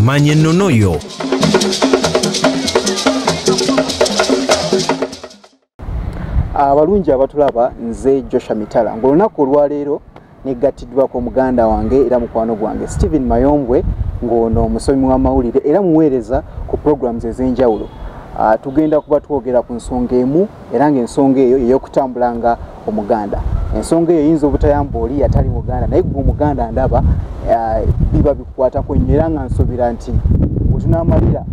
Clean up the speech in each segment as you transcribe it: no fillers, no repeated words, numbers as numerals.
Manya ennono yo. Abalungi abatulaba, nze Joshua Mitala, ng'olunaku olwaleero neggattiddwako muganda wange era mukwano gwange Stephen Mayombwe, ng'ono omusomi w'amawulire era muweereza ku programs ez'enjawulo. Tugenda kuba twogera ku nsonga emu, era ng'ensonga eyo ey'okutambula nga Omuganda. Ensonga eyo eyinza obutayamba oli atali Muganda, naye gwe Omuganda ndaba biba bikukwatako nnyo, era nga nsuubira nti bwe tunaamalira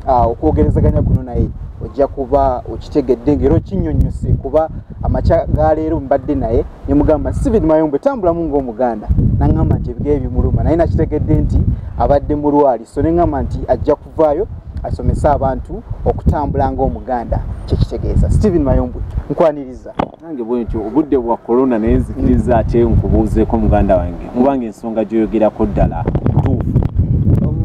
okwogerezeganya kuno naye ojja kuba okitegedde ng'era okinnyonnyose, kuba amakya ga leero mbadde naye ne mugamba, "Stephen Mayombwe, tambulamu ng'Omuganda," naŋŋamba nti ebigere bimuluma, naye nakitegedde nti abadde mulwali, so ne ŋŋamba nti ajja kuvaayo asomese abantu okutambula ng'Omuganda kyekitegeeza. Stephen Mayombwe, nkwaniriza. Nange bwe ntyo, obudde bwa korona, naye nzikiriza ate nkubuuzeeko muganda wange, kubanga ensonga gy'oyogerako ddala ntuufu.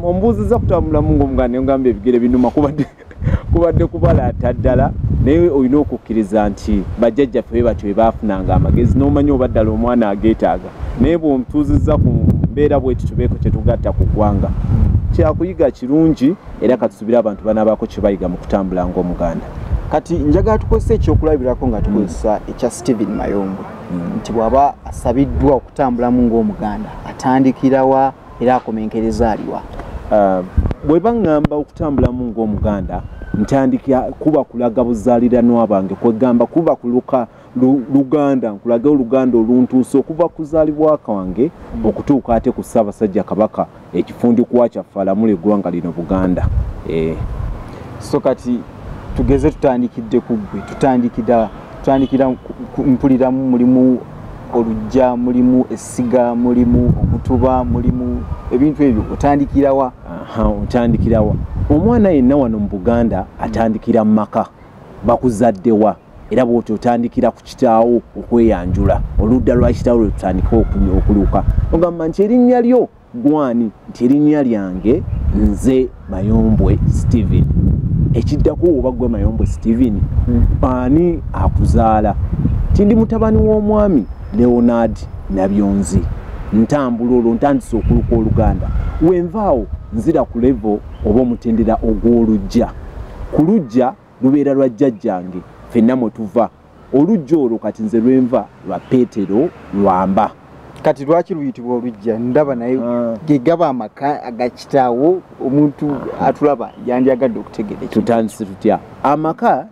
Ombuuziza kutambulamu ng'Omuganda, ngamba ebigere binuma, kubadde kubalaata ddala, naye olina okukkiriza nti bajjajjaffe be batyo bwe baafunanga amagezi n'omanya oba ddala omwana ageetaaga. Naye bw'omutuuzizza ku mbeera bweti, tubeeko kye tugatta ku ggwanga, kyakuyiga kirungi, era katusubire abantu banaabaako kye bayiga mu kutambula ng'Omuganda. Kati njagala tukozese ekyokulabirako nga tukozesa ekya Stephen Mayombwe, nti bw'aba asabiddwa okutambulamu ng'Omuganda, atandikirawa era akomenkereza aliwa? Bwe baŋŋamba okutambulamu ng'Omuganda, ntandika kuba kulaga buzaaliranwa bange, kwegamba kuba kuluka luganda, nkulage oluganda oluntuuse okuva kuzaalibwa kwange okutuuka ate ku Ssaabasajja Kabaka, ekifundikwa kyaffe, alamula eggwanga lino Buganda. So kati tugeze tutandikidde ku ggwe, tutandikira mpuliramu mulimu olujja, mulimu essiga, mulimu omutuba, mulimu ebintu ebyo, otandikirawa? Otandikirawa? Omwana yenna wano mu Buganda atandikira mu maka, bakuzaddewa, era bw'otyo otandikira ku kitaawo okweyanjula, oludda lwa kitaawo lwe tutandika okuluka. Ogamba nti erinnya lyo gwani? Nti erinnya lyange nze Mayombwe Stephen. Ekiddako, oba gwe Mayombwe Stephen, ani akuzaala? Ti ndi mutabani w'omwami Leonard Nabyonzi. Ntambula olwo ntandise okuluka oluganda. Wenvaawo nzira ku level oba omutendera ogw'olujja. Ku lujja lubeera lwa jjajjange, ffenna mwe tuva. Olujja olwo kati nze lwenva lwa Peetero Lwamba. Kati lwaki luyitibwa olujja? Ndaba naye gegaba amaka agakitaawo, omuntu atulaba yandyagadde okutegeera. Tutandise tutya? Amaka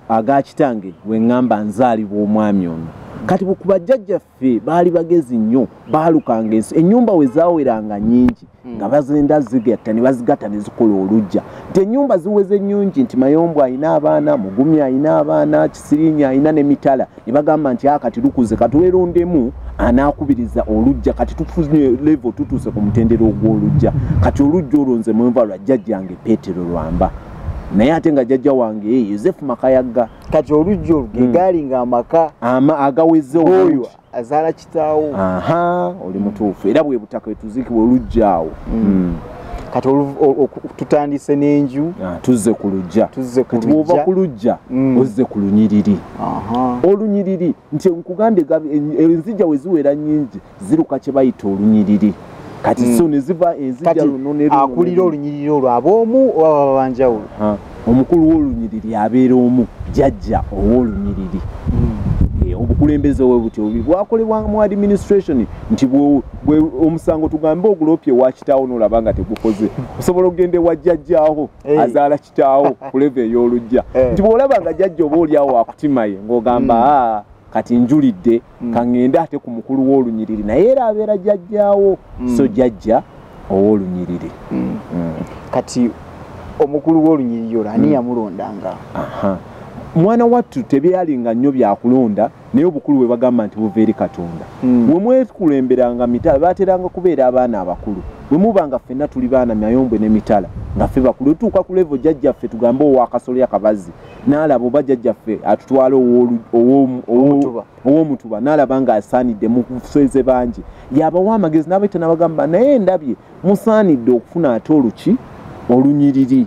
aga kitange, weŋŋamba nzaalibwa omwami ono. Kati ku bajjajjaffe baali bagezi nnyo, baalukanga ensi, ennyumba we zaaweranga nnyingi nga bazenda zigatta ne bazigatta ne zikola olujja, nti ennyumba ziweze nnyungi, nti Mayombwe alina abaana, Mugumya alina abaana, Kisirinya alina ne Mitala, ne bagamba nti kati lukuze, katwerondemu anaakubiriza olujja. Kati tufunye level, tutuuse ku mutendera ogw'olujja. Kati olujja olwo nze mwenva lwa jjajjange Peetero Lwamba, naye ate nga jjajja wange ye Yosefu Makayagga. Kati olujja olwo ge gaali nga amaka ama agaweze. Oyo azaala kitaawo. Aha, oli mutuufu, era bwe butaka wetuziikibwa olujja awo. Kati tutandise n'enju. Ah, tuzze ku lujja. Tuzze ku Kati bw'ova lujja. ku lujja, ozze ku lunyiriri. Olunyiriri, nti nkugambye enzija we ziwera nnyingi ziruka kye bayita olunyiriri. Kati so ne ziva enzija Kati luno ne luno ne akulira luno. olunyiriri olwo ab'omu oba baba banjawulo? Aha. Omukulu w'olunyiriri abeera omu, jjajja ow'olunyiriri. Obukulembeze bwe butyo obubi bwakolebwanga mu administration, nti omusango tugambe ogulopye wa kitaawo n'olaba nga tegukoze, osobola okugenda ewa jjajjaawo azaala kitaawo ku level ey'olujja, nti bw'olaba nga jjajja oba oliawo akutimaye ng'ogamba, "Ah, kati njulidde, kaŋŋende ate ku mukulu w'olunyiriri," naye era abeera jjajjaawo. So jjajja ow'olunyiriri. Kati omukulu w'olunyiriri olwo ani yamulondanga? Aha. Mwana wattu, tebyalinga nnyo byakulonda, naye obukulu bwe bagamba nti buva eri Katonda. We mwekulemberanga mitala, bateranga kubeera abaana abakulu. Bwe muba nga ffenna tuli baana, Mayombwe ne Mitala, nga ffe bakulu, tutuuka ku level jjajjaffe tugambe owakasolya Kabazi n'alaba oba jjajjaffe atutwala Omutuba. ow'omutuba, n'alaba ng'asaanidde mu kusweze bangi, yabawa amagezi n'abaita n'abagamba, naye ndabye musaanidde okufuna ate oluki olunyiriri.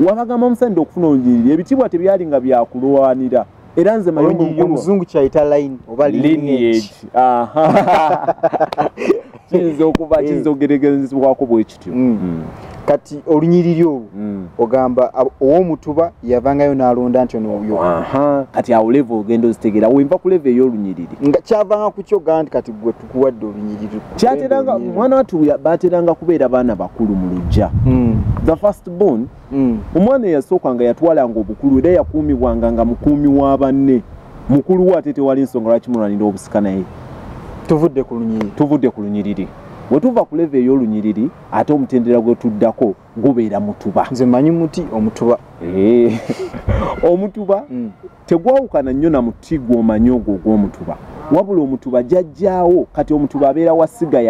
Wabagamba musaanidde okufuna olunyiriri, ebitiibwa tebyali nga byakulwanira. Era nze Mayombo Olunyiriri mukulu omuzungu kyayita line oba lineage. Lineage. Aha. Kiyinza okuba kiyinza okugeregerezebwako bwe kityo. Kati olunyiriri olwo ogamba ow'omutuba yavangayo n'alonda nti ono oyo. Kati awo level ogenda ozitegeera, wenva ku level ey'olunyiriri. Nga kyavanga ku kyo gamba nti kati gwe tukuwadde olunyiriri. Kyateranga mwana wattu bateranga kubeera baana bakulu mu luggya. The first born, omwana eyasooka nga yatwalanga obukulu era yakuumibwanga nga mukuumi wa banne. Mukulu we ate tewali nsonga lwaki mulwanira obusika naye. Tuvudde ku lunyiriri. Tuvudde ku lunyiriri. Bwe tuva ku level ey'olunyiriri ate omutendera gwe tuddako gubeera mutuba. Nze mmanyi muti omutuba. Omutuba tegwawukana nnyo na muti gw'omanyi ogwo ogw'omutuba. Wabula omutuba jjajjaawo, kati omutuba abeera wa ssiga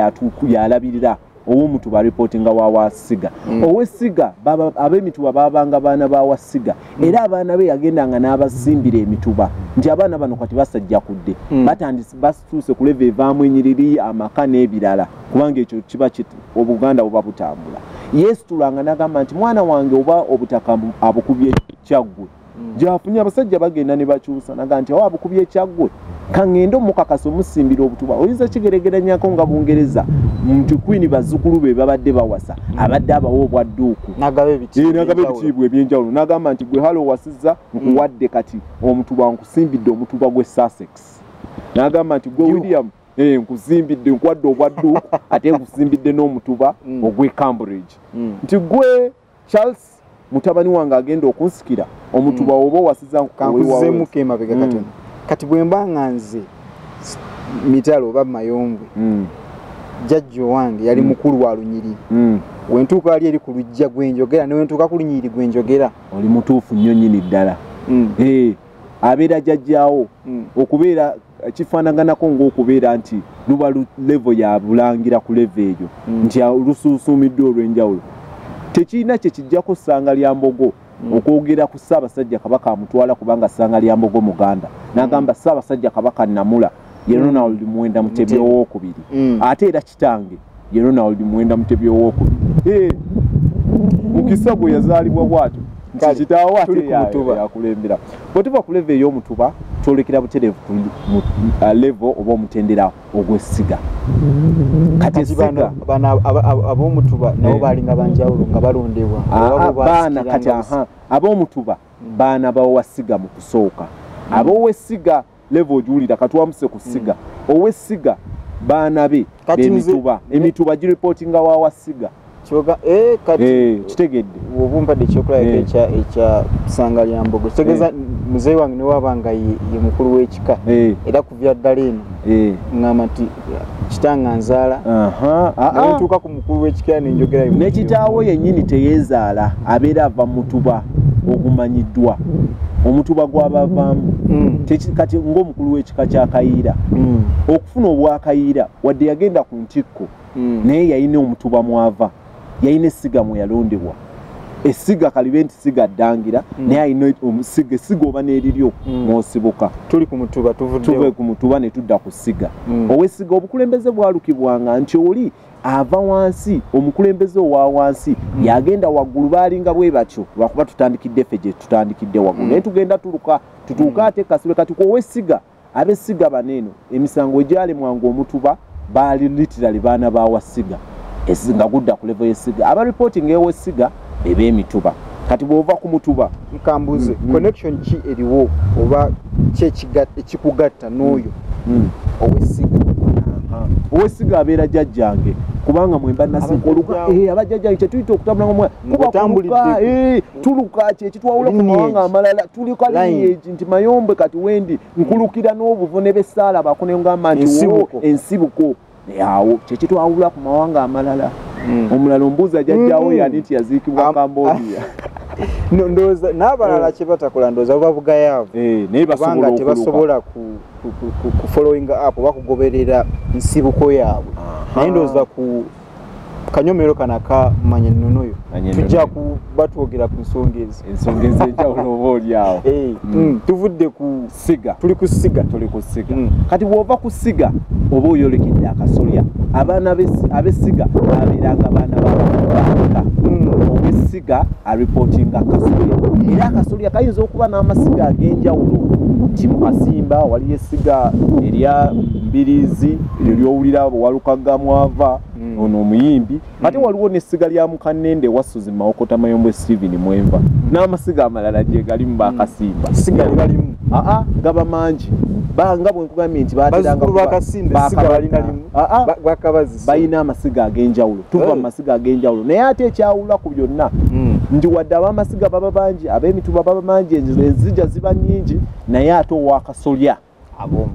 yalabirira ow'omutuba reportinga wa wasiga. Ow'essiga ab'emituba babanga baana ba wasiga. Era abaana be yagendanga n'abasimbira emituba nti abaana bano kati basajja kudde. Batandise batuuse ku level evaamu ennyiriri, amaka n'ebirala, kubanga ekyo kiba Obuganda buba butambula. Yeesitulanga n'agamba nti mwana wange oba obutaka abukubye Kyaggwe. Gyafunye abasajja bagenda ne bakyusa naga nti awo abukubye Kyaggwe kaŋŋende omukakasa omusimbira obutuba. Oyinza kigeregeranyako nga Bungereza nti Queen bazzukulu be babadde bawasa abadde abawa obwadduuku n'agaba ebitiibwa eby'enjawulo n'agamba nti gwe halo wasizza nkuwadde kati omutuba nkusimbidde omutuba gw'e Sussex. N'agamba nti gwe William nkusimbidde nkuwadde obwadduuku ate nkusimbidde n'omutuba ogw'e Cambridge. Nti gwe Charles mutabani wange agenda okunsikira omutuba oba owasizza nkuzizeemuko emabega katono. Kati bwe mba nga nze Mitala oba Mayombwe, jjajja wange yali mukulu wa lunyiriri. Wentuuka ali eri ku luggya gwe njogera ne wentuuka ku lunyiriri gwe njogera. Oli mutuufu nnyo nnyini ddala. Abeera jjajjaawo okubeera kifaanaganako ng'okubeera nti luba level ya bulangira ku level eyo nti lusuusuumiddwa olw'enjawulo. Tekirina kye kijjako ssanga lya mbogo okwogera ku Ssaabasajja Kabaka amutwala kubanga ssanga lya mbogo Muganda. N'agamba Ssaabasajja Kabaka Nnamula ye Ronald Muwenda Mutebi owookubiri. Ate era kitange ye Ronald Muwenda Mutebi owookubiri. Mukisa gwe yazaalibwa bw'atyo nti kitaawo ate yakulembera. Bwe tuva ku level ey'omutuba twolekera butereevu ku level oba omutendera ogw'essiga. Kati bano ab'omutuba nabo baalinga banjawulo nga balondebwa. Baana kati ab'omutuba baana bawasiga mu kusooka. Ab'owessiga level ogiwulira katwamuse ku ssiga. Owessiga baana be b'emituba. Emituba gireportinga wa wasiga. Kati kitegedde. Obumpadde ekyokulabirako ekya ssanga lya mbogo. Kitegeeza muzeeyi wange ne waaba nga ye mukulu w'ekika era kuvya ddala eno ŋŋamba nti kitanga nzaala. Naye ntuuka ku mukulu w'ekika ne njogera. Ne kitaawo yennyini teyeezaala, abeera ava mu mutuba ogumanyiddwa. Omutuba gw'abavaamu. Kati ng'omukulu w'ekika kya Kayiira. Okufuna obwakayiira wadde yagenda ku ntikko naye yalina omutuba mwava. Yalina essiga mwe yalondebwa. Essiga kalibe nti siga ddangira naye alina omusiga essiga oba n'eriryo mw'osibuka. Tuli ku mutuba tuvuddewo. Tuve ku mutuba ne tudda ku ssiga. Ow'essiga obukulembeze bwalukibwanga nti oli ava wansi, omukulembeze owa wansi yagenda waggulu baalinga bwe batyo lwakuba tutandikidde ffe gye tutandikidde waggulu. Naye tugenda tuluka tutuuka ate Kasule. Kati ku ow'essiga ab'essiga bano eno emisango egyalemwanga omutuba baali literally baana ba wasiga. Nga gudda ku level y'essiga. Aba reporting ew'essiga eb'emituba. Kati bw'ova ku mutuba nkambuze connection ki eriwo oba ki ekikugatta n'oyo ow'essiga? Ow'essiga abeera jjajjange kubanga mwemba nasinga oluka abajjajjange kye tuyita okutambula ng'omwana kuba tuluka ki ekitwawula ku mawanga amalala tulika lineage nti Mayombwe kati wendi nkulukira n'obuvune b'essaalabako ne ngamba nti ensibuko awo kye kitwawula ku mawanga amalala. Omulala ombuuza jjajjaawo yani nti yaziikibwa Cambodia. Ndowooza n'abalala kye batakola ndowooza buba bugayaavu kubanga tebasobola ku following up oba kugoberera nsibuko yaabwe. Naye ndowooza ku kanyomero kano akamanya ennono yo Tujja kuba twogera ku nsonga ezo. Ensonga ez'enjawulo oba oli awo. Tuvudde ku ssiga. Tuli ku ssiga. Tuli ku ssiga. Kati bw'ova ku ssiga oba oyolekedde akasolya. Abaana ab'essiga babeeranga baana b'abaka. Ow'essiga aripootinga akasolya. Era akasolya kayinza okuba n'amasiga ag'enjawulo. Nti mu Kasimba waliyo essiga erya Mbiriizi, eryo ly'owulira Walukaga mwava, ono omuyimbi. Ate waliwo n'essiga lya Mukannende Wassozi Mawokota Mayombwe Steven Mwenva. N'amasiga amalala gye gali mu Bakasimba. Essiga liba limu. Aa, gaba mangi. Banga bwe nkugambye nti baateranga Bazzukulu ba Kasimba essiga balina limu. Bakabazi. Balina amasiga ag'enjawulo. Tuva mu masiga ag'enjawulo. Naye ate ekyawula ku byonna nti wadde ab'amasiga baba bangi, ab'emituba baba bangi, enzija ziba nnyingi, naye ate ow'akasolya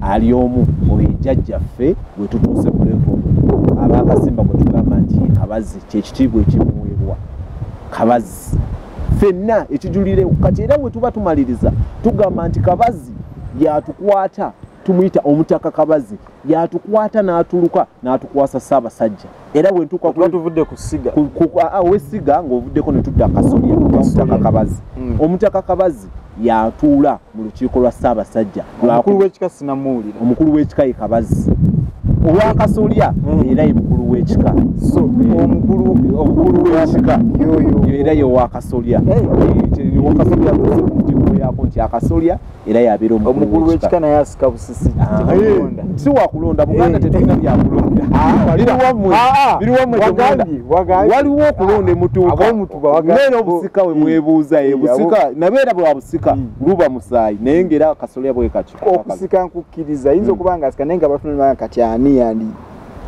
ali omu, oyo jjajjaffe gwe tutuuse ku level ab'Akasimba gwe tugamba nti ye Kabazi, ky'ekitiibwa ekimuweebwa Kabazi. Ffenna ekijulire kati era bwe tuba tumaliriza tugamba nti Kabazi yatukwata, tumuyita Omutaka Kabazi, yatukwata n'atuluka n'atukwasa Ssaabasajja. Era bwe ntuuka Tuba tuvudde ku ssiga. Ow'essiga ng'ovuddeko ne tudda Akasolya, Omutaka Kabazi. Omutaka Kabazi yatuula mu lukiiko lwa Ssaabasajja. Omukulu w'ekika sinamuwulira. Omukulu w'ekika ye Kabazi. Ow'akasolya era ye mukulu w'ekika. So, omukulu w'ekika yoyo era ye ow'akasolya. Ow'akasolya atuuse ku ntikko yaako nti akasolya era yabeera omukulu w'ekika naye asika busisi. Si wa kulonda, Buganda tetulina bya kulonda. Waliwo okulonda emutuuka. Naye obusika we mwebuuza, busika nabeera bwa busika luba musaayi, naye ng'era akasolya bwe katyo. Okusika nkukkiriza, ayinza okuba nga asika naye nga batunula kati ani yandi.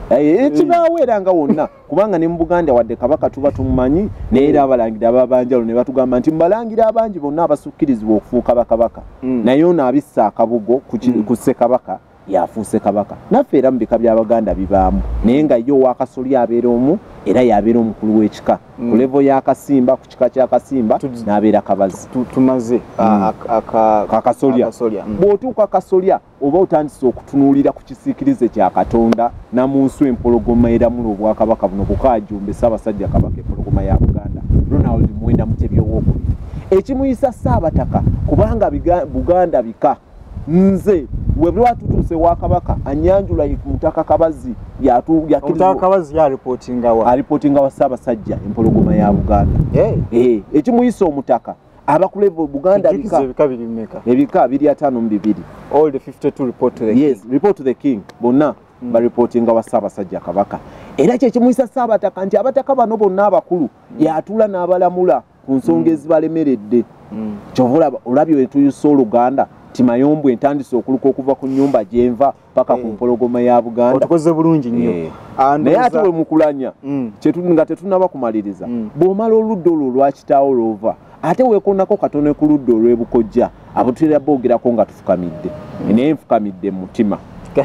Ekibaawo era nga wonna, kubanga ne mu Buganda wadde Kabaka tuba tumumanyi, naye era abalangira ab'abanjawulo ne batugamba nti mubalangira abangi bonna abasukkirizibwa okufuuka bakabaka, naye ono abissa akabugo ku Ssekabaka yafuuse kabaka. Naffe era mu bika by'Abaganda bibaamu, naye nga ye ow'akasolya abeera omu era y'abeera omukulu w'ekika. Ku level y'Akasimba, ku kika ky'Akasimba n'abeera Kabazi. Tumaze Akasolya. Bw'otuuka Akasolya oba otandise okutunuulira ku kisiikirize kya Katonda namunsu empologoma eramula obwakabaka buno Bukaajumbe Ssaabasajja Kabaka empologoma ya Buganda Ronald Muwenda Mutebi Owookubiri. Ekimuyisa Ssaabataka kubanga Buganda bika. Nze we bwe tutuuse wa Kabaka anyanjula Mutaka Kabazi Omutaka Kabazi yalipootinga wa? Alipootinga wa Ssaabasajja empologoma ya Buganda. Ekimuyisa omutaka abakulevo Buganda bika. Ebika biri mmeka? Ebika biri 52. All the 52 report to the king. Yes, report to the king. Bonna bareportinga wa Ssaabasajja Kabaka. Era kye kimuyisa Ssaabataka nti abataka bano bonna abakulu yatuula n'abalamula ku nsonga ezibalemeredde. Kyova olabye we tuyisa Oluganda Mayombwe ntandise okuluka okuva ku nnyumba gyenva paka ku mpologoma ya Buganda. Otukoze bulungi nnyo. Naye ate bwe mukulanya nga tetunnaba kumaliriza, bw'omala oludda olwo olwa kitaawo lw'ova ate weekonnako katono ku ludda olw'ebukojja, abo tutera boogerako nga tufukamidde. Naye nfukamidde mu mutima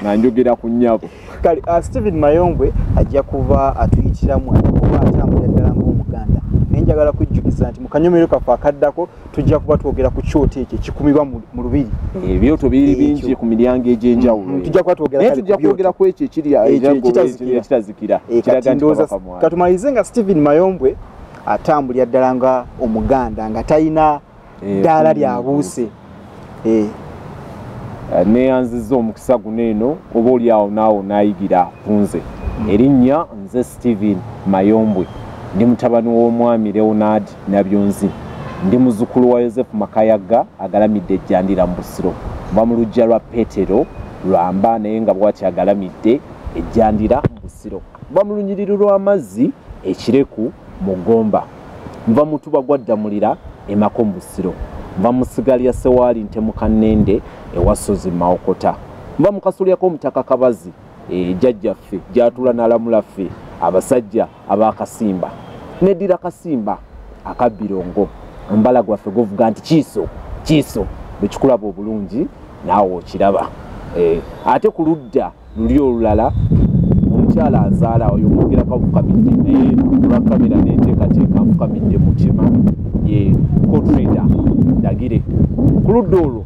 nga njogera ku nnyabo. Kale Stephen Mayombwe ajja kuba atuyitiramu, ajja kuba atambulira ddala ng'Omuganda. Naye njagala kujjukiza nti mu kanyomero kaffe akaddako tujja kuba twogera ku kyoto ekyo ekikumibwa mu lubiri. Ebyoto biri bingi ku miryango egy'enjawulo. Tujja kuba twogera naye tujja kwogera ku ekyo ekiri ekitazikira. Kiraga nti Kabaka mwana. Katumalize nga Stephen Mayombwe atambulira ddala nga Omuganda nga talina ddaala lyabuuse. Neeyanzizza omukisa guno eno oba oli awo naawo n'ayigira ku nze. Erinnya nze Stephen Mayombwe. Ndi mutabani w'omwami Leonard Nabyonzi. Ndi muzzukulu wa Yosefu Makayaga agalamidde ejjandira mu Busiro. Nva mu luggya lwa Petero Lwamba naye nga bw'atyo agalamidde ejjandira mu Busiro. Nva mu lunyiriri lw'amazzi Ekireku mu Gomba. Nva mu Tuba gwa Ddamulira e Mako mu Busiro. Nva mu ssiga lya Ssewaali Ntemukannende ewa Ssozi Mawokota. Nva mu kasolya k'Omutaka Kabazi jjajjaffe gy'atuula n'alamula ffe abasajja ab'Akasimba. Neddira Kasimba akabbirongo. Omubala gwaffe guvuga nti kiiso kiiso, bwe kikulaba obulungi naawe okiraba. Ate ku ludda luli olulala omukyala azaala oyo omwogerako afukamidde, naye olwa kamera n'enteekateeka afukamidde mutima ye co-trader Ndagire. Ku ludda olwo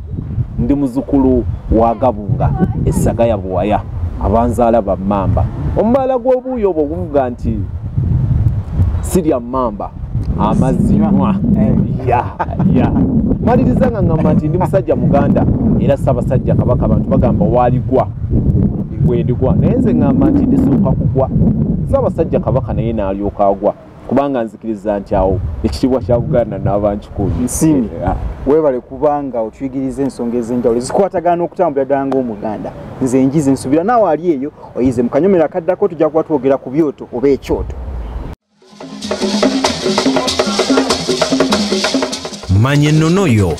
ndi muzzukulu wa Gabunga Essaga ya Buwaya abanzaala bammamba. Omubala gw'obuuyi obwo guvuga nti sirya mmamba. Amazzi nywa. Ya ya maliriza nga ngamba nti ndi musajja Muganda, era Ssaabasajja Kabaka abantu bagamba waaligwa bwendigwa, naye nze ngamba nti ndisooka kugwa Ssaabasajja Kabaka naye n'alyoka agwa, kubanga nzikiriza nti awo ekitiibwa kya Buganda naaba nkikuumye. Nsiimye. Weebale kubanga otuyigiriza ensonga ez'enjawulo zikwatagana n'okutambula ddala ng'Omuganda. Nze njize, nsuubira naawe ali eyo oyize. Mu kanyomero akaddako tujja kuba twogera ku byoto oba ekyoto. Manya ennono yo.